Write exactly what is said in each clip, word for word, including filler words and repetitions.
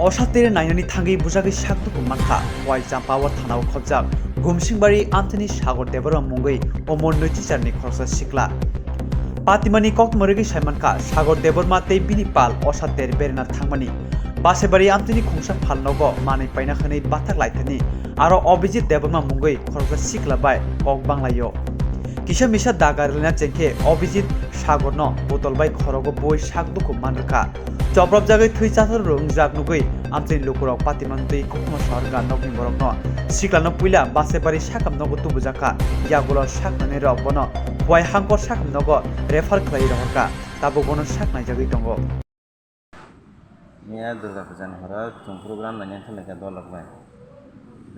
Osa tere nainani thangwi bujagwi sak dukhu mankha, Wai Champawat thanao khobjak Gumsingbari amchaini Sagor Debbarma mungwi umor nwi chicharni khoroksa sikla. Patimani koktwma rwgwi saimankha, Sagor Debbarma tei bini pal osa ter berena thangmani. Basebari amchaini khungsa phalnogo manwi paina hwnwi bathak laithani aro Abhijit Debbarma mungwi khoroksa sikla bai kok banglaio. Kisa misa daga rwlaina chengkhe Abhijit Sagorno botol bai khorogo bui sak dukhu manrwkha. Chopropjagwi thwi chathar rok wngjak nugwi amchaini lukurok patimani twi koktwma saharkha nokni borokno. Siklano puila Basebari sakam nogo tubujakha, yagulo saknani rok bono Khowai hangkor sakam nogo refer khlaiwi rohorkha, tabuk bono sak naijagwi tongo. Miya Durga Puja ni horo chwng program naina thanglaikha dolok bai.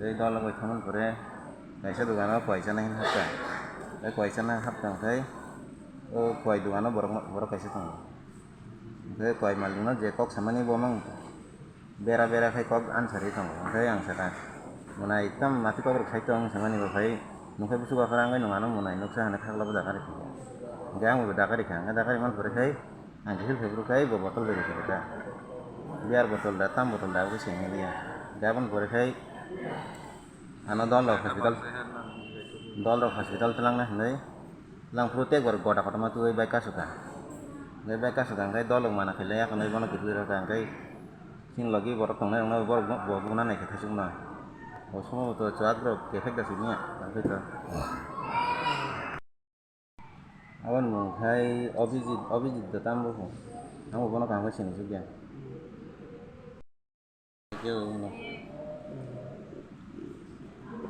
Tei dolok bai thangmani pore kaisa dogano kowai chana hwnwi hapkha. Tei kowai chana hapkha hwnkhe o kowai dogano borok, borok kaisa tongo. Hwnkhe kowai malikno je kok samani bo mang bera bera khai kok ansarwi tongo. Hwnkhe ang sakha, mwnai tam mati kokrok sai tong samani bo khai nokhe buchuk akhara wngwi nwng ano mwnai nuksa hwnwi khakla bo dakha rikha. Hwnkhe ang bo dakha rikha, hwnkhe dakha rimani pore khai ang khe phuru khai bo botol bai rikha. Beer botol da, tam botol da, abo se hwnwi ya. Hwnkhe aboni pore khai ano dol rok hospital, dol rok hospital twlangna hwnwi. Langphuru tei borok goda kotorma twiwi bai kasukha. Hwnkhe bai kasukha hwnkhe dolok mana khailai yakhwlwi bono kwrwi rwkha hwnkhe chini logi borok tongnai rokno borok bo buna naikhe thaichukma. Bo somoto chuak rok kephek da simiya tangkhe to. Aboni mung khai Abhijit, Abhijit da tam bo. Ang bo bono kaham khe sini sukya. Khe o hwnwi.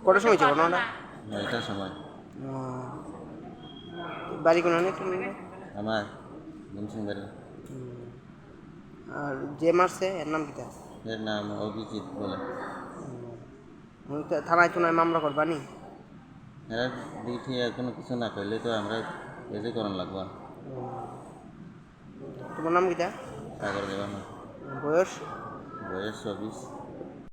Kotor somoi chikon no da? Noita somoi. Oh. Bari kono ni tumi? Amar, Gumsingbari. Hmm. Ar je marse, er nam kita? Er nam Abhijit bole. Hmm. Thanai thunai mamla korbani? Era dikhe ya kono kichu na paile to amra ejek koron lagbo. Hmm. Tomar nam kita? Sagar Debbarma. Boyos? Boyos chobbish.